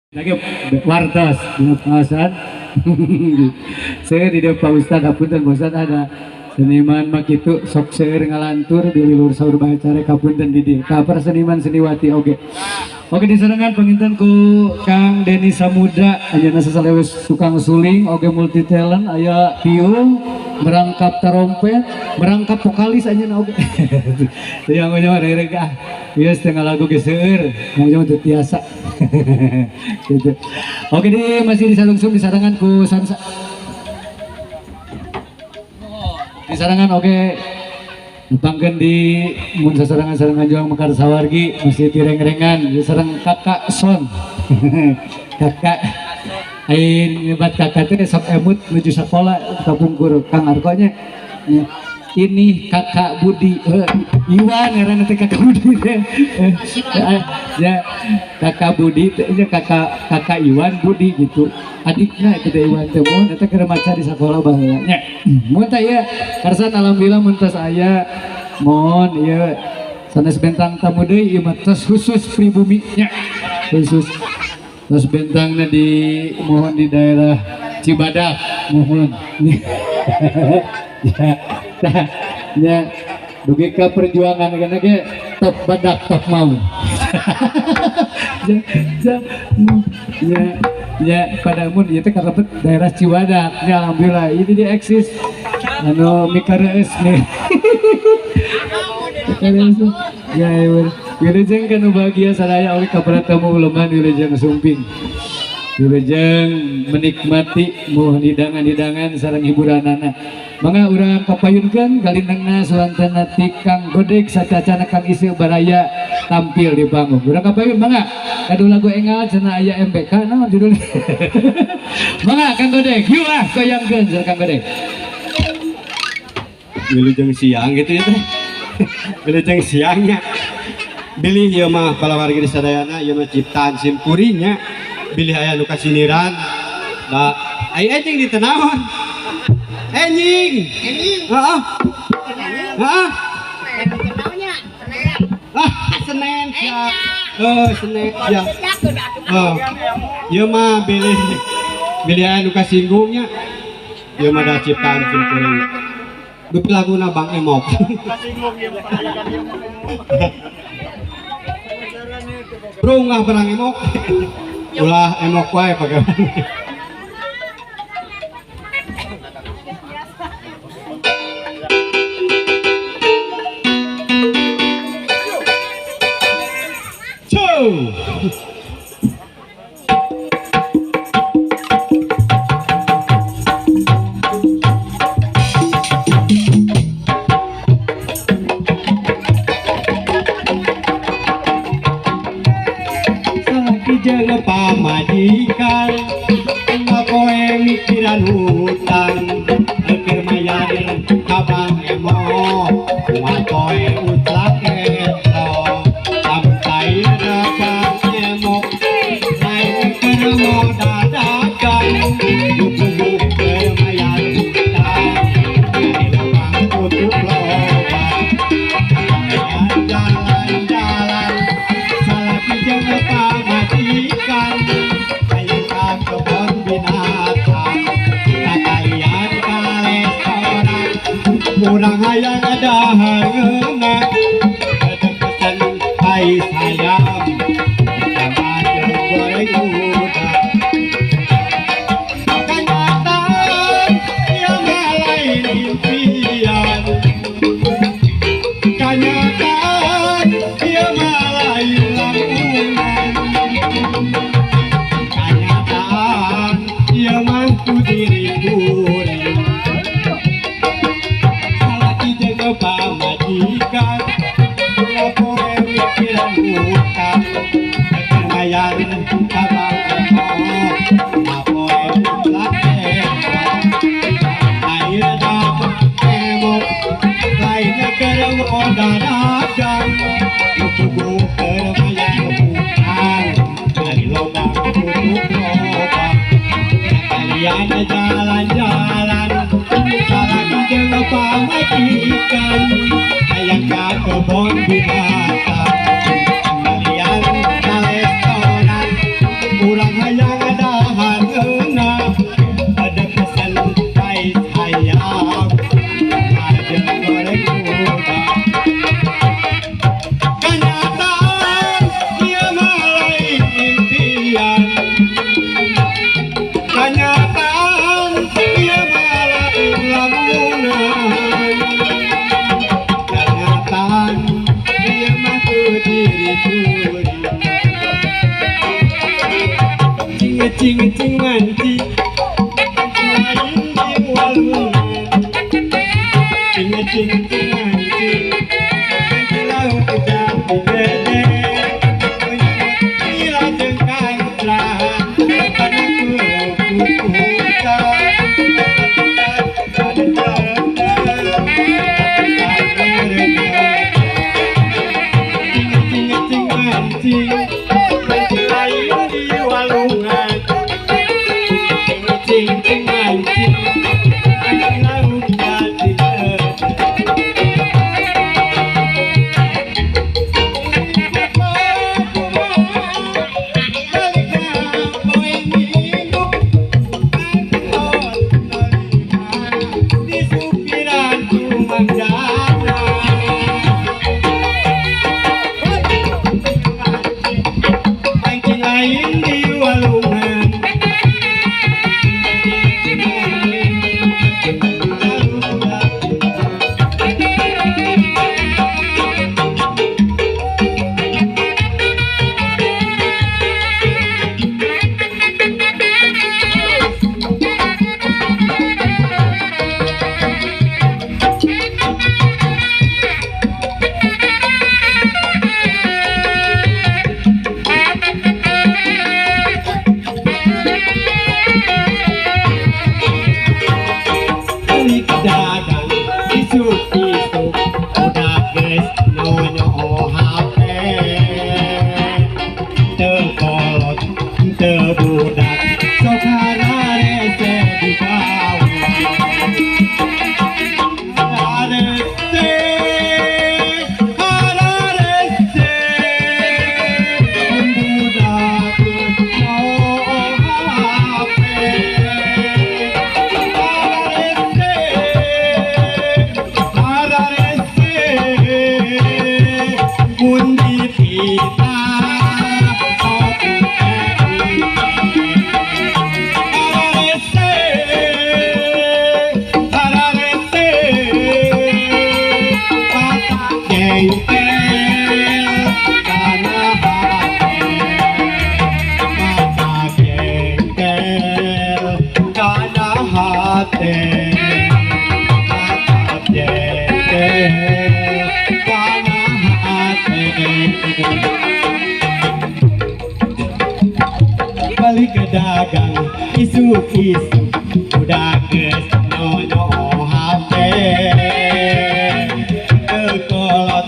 Lagi wartos dina pengawasan. Seueur di dieu Pak Ustad, hapunten Pak Ustad ada seniman mah kitu sok seueur ngalantur di lulur saur bae care kapunten di dieu. Ka para seniman seniwati oge. Oke disarengan panginten ku Kang Deni Samudra ayeuna sasalewes tukang suling oge multi talent aya piung merangkap tarompet merangkap vokalis anjeunna oge. Teu yang nyawa rereg ah. Ieu setengah lagu ge seueur, mung teu tiasa. Gitu. Oke di masih disalungsung disarengan ku Sansa. Disarengan oke nepangkeun di mun sasarengan-sarengan juang mekar sawargi masih tireng-rengan sareng Kakak Son. Kakak aing nyebat kakak teh sok emut nuju sakola kapungkur Kang Arko nya. Ini Kakak Budi, Iwan ngaranna teh Kakak Budi teh. Ya, Kakak Budi teh nya kakak Iwan Budi gitu. Adikna itu teh Iwan teh mun eta keur maca di sakola baheula nya. Mun teh ieu karsan alhamdulillah mun tos aya mohon ieu sanes bentang tamu deui ieu mah tos khusus pribumi nya. Khusus tos bentangna di mohon di daerah Cibadak mohon. Ya. Nah, ya, dugi ka perjuangan kana ge top badak top mau. Ya, ya, pada mun ieu teh karepet daerah Cibadak. Ya alhamdulillah ini dia eksis anu mikareus nih. Ya, wilujeng kanu bahagia sadaya oge ka para tamu uleman wilujeng sumping. Wilujeng menikmati mohon hidangan-hidangan sareng hiburanana. Mangga urang kapayunkeun kalindengna suantana ti Kang Godeg sacacana Kang Iseu baraya tampil di panggung. Urang kapayun mangga kadu lagu engal cenah aya MBK naon judulna. Mangga Kang Godeg, yuk ah goyangkeun sareng Kang Godeg. Wilujeng siang gitu ya teh. Wilujeng siangnya. Bilih ieu mah palawargi sadayana ieu mah ciptaan simkuringnya. Bilih aya nu kasiniran. Da ai anjing ditenaon. Enjing. Enjing. Heeh. Heeh. Ah, Senin siap. Oh, Senin siap. Oh. Ieu mah bilih bilih aya nu kasinggungnya. Ieu mah da ciptaan simkuring. Dupi laguna Bang Emok. Rungah barang emok. Ulah emok wae pagawean. Salaki jeung pamajikan poe mikiran hutang keur mayar ka Bang Emok moal poe utlak eta sampai Bang Emok lain keur modal dagang buku keur mayar hutang lobang tutup lobang jalan-jalan salaki jeung pamajikan hayang ka kebon binatang sakalian ka restoran urang hayang dahar ngeunah pesen pais hayam sama jeung goreng udang kanyataan ieu mah lain impian kanyataan ieu mah lain lamunan kanyataan ieu mah ku diri kuring salaki jeung pamajikan poe mikiran hutang keur mayar ka Bang Emok poe ulah eta air da Emok lain keur modal dagang nu puguh keur mayar hutang dari lobang tutup lobang sakalian jalan-jalan salaki jeung pamajikan hayang ka kebon binatang sakalian ka restoran urang Cing-cing mancing lain di walungan. Cing-cing mancing mancing laut jadi gede. Lajeng kantra kana cing-cing mancing mancing lain di walungan. Cing-cing mancing mancing laut jadi gede. Mancing lain di walungan. Balik dagang isuk-isuk udah geus nonyo HP. Teu kolot teu budak sok hararese digawe. Hararese hararese budak geus nonyo HP. Hararese mundi pita hararese hararese mata jengkel kana hate, mata jengkel kana hate, mata jengkel kana hate. Balik ke dagang isuk-isuk udah geus nonyo HP. Teu kolot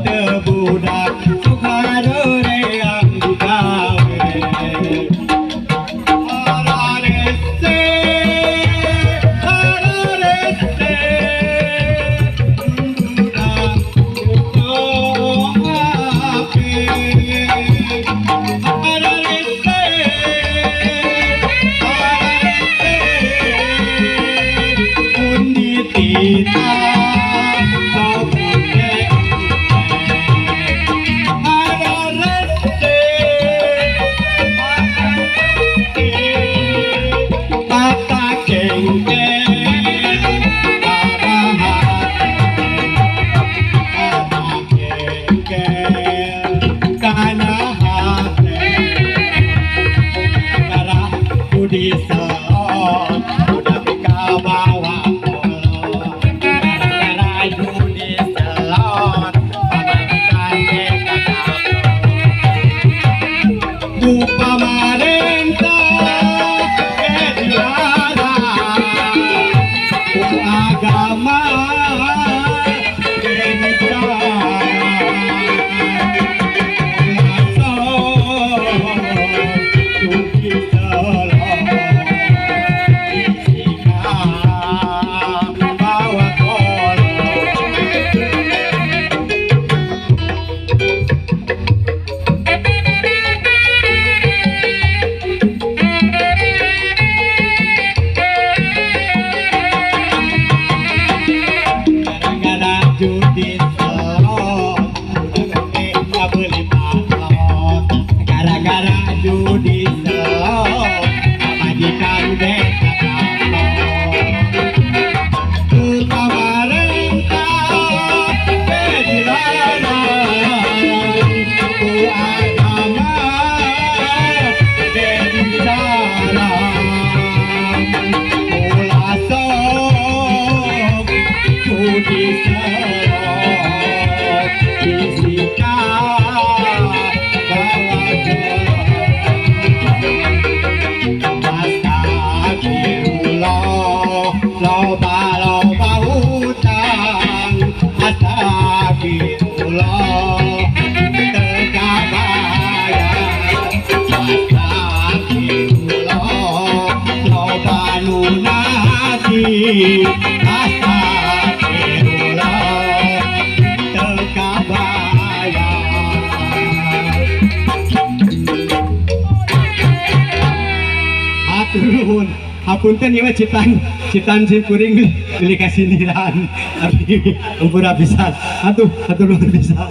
teu budak sok harereang digawe. Hararese hararese budak geus nonyo HP. Hararese hararese Astagfirullah, teu kabayang. Hatur nuhun. Hapunten, ieu mah ciptaan ciptaan sim kuring, beli kasindiran. Tapi ampura pisan. Atuh, hatur nuhun pisan.